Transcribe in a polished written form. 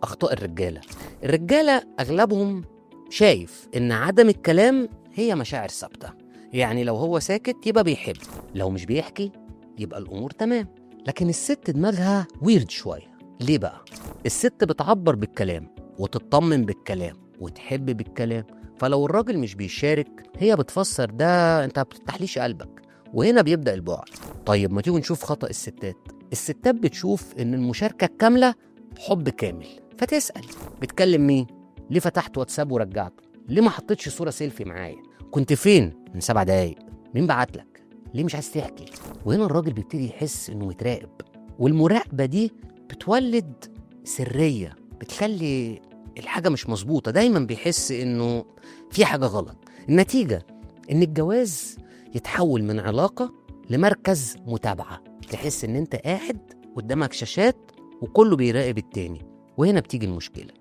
اخطاء الرجاله. الرجاله اغلبهم شايف ان عدم الكلام هي مشاعر ثابته، يعني لو هو ساكت يبقى بيحب، لو مش بيحكي يبقى الامور تمام. لكن الست دماغها weird شويه. ليه بقى؟ الست بتعبر بالكلام وتطمن بالكلام وتحب بالكلام، فلو الراجل مش بيشارك هي بتفسر ده انت ما بتفتحليش قلبك، وهنا بيبدأ البعد. طيب ما تيجوا نشوف خطأ الستات. الستات بتشوف ان المشاركة الكاملة حب كامل، فتسأل بتكلم مين؟ ليه فتحت واتساب ورجعته؟ ليه ما حطيتش صورة سيلفي معايا؟ كنت فين من 7 دقايق؟ مين بعت لك؟ ليه مش عايز تحكي؟ وهنا الراجل بيبتدي يحس انه متراقب، والمراقبة دي بتولد سرية، بتخلي الحاجة مش مظبوطة، دايما بيحس انه في حاجة غلط. النتيجة ان الجواز يتحول من علاقة لمركز متابعة، تحس ان انت قاعد قدامك شاشات وكله بيراقب التاني، وهنا بتيجي المشكلة.